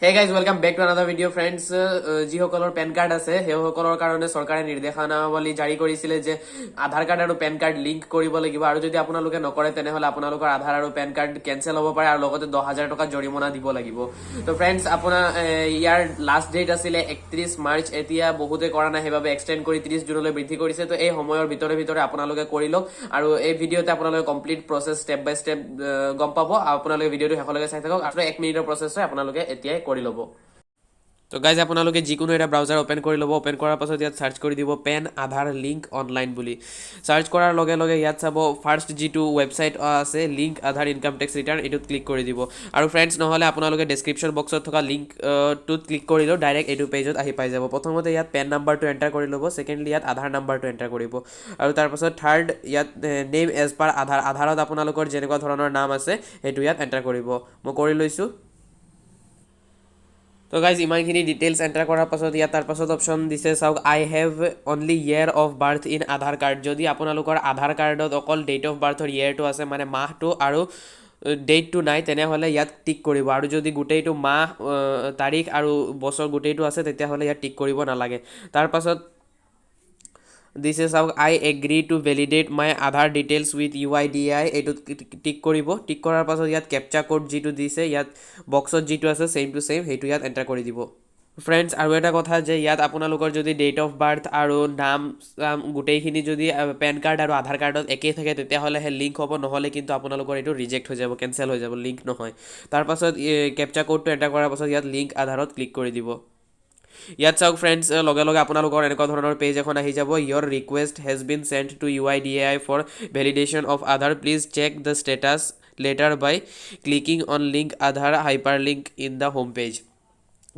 Hey guys, welcome back to another video, friends. যিসকলৰ PAN card আছে, সেইসকলৰ কাৰণে চৰকাৰে নিৰ্দেশনাৱলী জাৰি কৰিছিলে যে আধাৰ কাৰ্ড আৰু পেন কাৰ্ড লিংক কৰিব লাগিব আৰু যদি আপোনালোকে নকৰে, তেনেহ'লে আপোনালোকৰ আধাৰ আৰু পেন কাৰ্ড কেঞ্চেল হ'ব পাৰে আৰু লগতে 10,000 টকা জৰিমনা দিব লাগিব। তো ফ্ৰেণ্ডছ, আপোনাৰ ইয়াৰ লাষ্ট ডেট আছিলে 31 মাৰ্চ। এতিয়া বহুতে কৰা নাই, সেইবাবে এক্সটেণ্ড কৰি 30 জুনলৈ বৃদ্ধি কৰিছে। তো এই সময়ৰ ভিতৰে ভিতৰে আপোনালোকে কৰি লওক আৰু এই ভিডিঅ'তে আপোনালোকে কমপ্লিট প্ৰচেছ ষ্টেপ বাই ষ্টেপ গম পাব। আপোনালোকে ভিডিঅ'টো শেষলৈকে চাই থাকক আৰু 1 মিনিটৰ প্ৰচেছ হয়, আপোনালোকে এতিয়াই কৰি ল'ব। তো গাইজ, আপোনালোকে যিকোনো এটা ব্ৰাউজাৰ অ'পেন কৰি ল'ব। অ'পেন কৰাৰ পাছত ইয়াত চাৰ্চ কৰি দিব পেন আধাৰ লিংক অনলাইন বুলি। চাৰ্চ কৰাৰ লগে লগে ইয়াত চাব, ফাৰ্ষ্ট যিটো ৱেবছাইট আছে, লিংক আধাৰ ইনকাম টেক্স ৰিটাৰ্ণ, এইটোত ক্লিক কৰি দিব। আৰু ফ্ৰেণ্ডছ, নহ'লে আপোনালোকে ডেছক্ৰিপশ্যন বক্সত থকা লিংকটোত ক্লিক কৰিলেও ডাইৰেক্ট এইটো পেজত আহি পাই যাব। প্ৰথমতে ইয়াত পেন নাম্বাৰটো এণ্টাৰ কৰি ল'ব। ছেকেণ্ডলি ইয়াত আধাৰ নাম্বাৰটো এণ্টাৰ কৰিব আৰু তাৰপাছত থাৰ্ড ইয়াত নেম এজ পাৰ আধাৰ, আধাৰত আপোনালোকৰ যেনেকুৱা ধৰণৰ নাম আছে, সেইটো ইয়াত এণ্টাৰ কৰিব। মই কৰি লৈছোঁ। তো গাইজ, ইমানখিনি ডিটেইলছ এণ্টাৰ কৰাৰ পাছত ইয়াত তাৰপাছত অপশ্যন দিছে চাওক, "I have only year of birth in Aadhaar card." যদি আপোনালোকৰ আধাৰ কাৰ্ডত অকল ডেট অফ বাৰ্থৰ ইয়েৰটো আছে, মানে মাহটো আৰু ডেটটো নাই, তেনেহ'লে ইয়াত টিক কৰিব। আৰু যদি গোটেইটো মাহ, তাৰিখ আৰু বছৰ গোটেইটো আছে, তেতিয়াহ'লে ইয়াত টিক কৰিব নালাগে। তাৰপাছত দিছে চাওক, "I agree to validate my Aadhaar details with UIDAI." এইটোত টিক কৰিব। টিক কৰাৰ পাছত ইয়াত কেপচা কোড যিটো দিছে, ইয়াত বক্সত যিটো আছে, ছেইম টু ছেইম সেইটো ইয়াত এণ্টাৰ কৰি দিব। ফ্ৰেণ্ডছ, আৰু এটা কথা যে ইয়াত আপোনালোকৰ যদি ডেট অফ বাৰ্থ আৰু নাম চাম গোটেইখিনি যদি পেন কাৰ্ড আৰু আধাৰ কাৰ্ডত একেই থাকে, তেতিয়াহ'লেহে লিংক হ'ব। নহ'লে কিন্তু আপোনালোকৰ এইটো ৰিজেক্ট হৈ যাব, কেঞ্চেল হৈ যাব, লিংক নহয়। তাৰপাছত কেপচা কোডটো এণ্টাৰ কৰাৰ পাছত ইয়াত লিংক আধাৰত ক্লিক কৰি দিব। ইয়াত চাওক ফ্ৰেণ্ডছ, লগে লগে আপোনালোকৰ এনেকুৱা ধৰণৰ পেজ এখন আহি যাব। "Your request has been sent to UIDAI for validation of Aadhaar. Please check the status later by clicking on link Aadhaar hyperlink in the home page."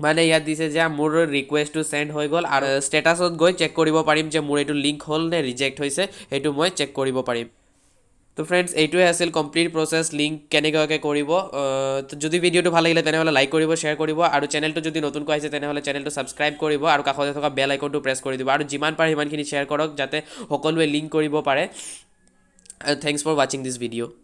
মানে ইয়াত দিছে যে মোৰ ৰিকুৱেষ্টটো চেণ্ড হৈ গ'ল আৰু ষ্টেটাছত গৈ চেক কৰিব পাৰিম যে মোৰ এইটো লিংক হ'ল নে ৰিজেক্ট হৈছে, সেইটো মই চেক কৰিব পাৰিম। তো ফ্ৰেণ্ডছ, এইটোৱে আছিল কমপ্লিট প্ৰচেছ লিংক কেনেকুৱাকৈ কৰিব। তো যদি ভিডিঅ'টো ভাল লাগিলে, তেনেহ'লে লাইক কৰিব, শ্বেয়াৰ কৰিব আৰু চেনেলটো যদি নতুনকৈ আহিছে, তেনেহ'লে চেনেলটো ছাবস্ক্ৰাইব কৰিব আৰু কাষতে থকা বেল আইকনটো প্ৰেছ কৰি দিব আৰু যিমান পাৰে সিমানখিনি শ্বেয়াৰ কৰক, যাতে সকলোৱে লিংক কৰিব পাৰে। Thanks for watching this video.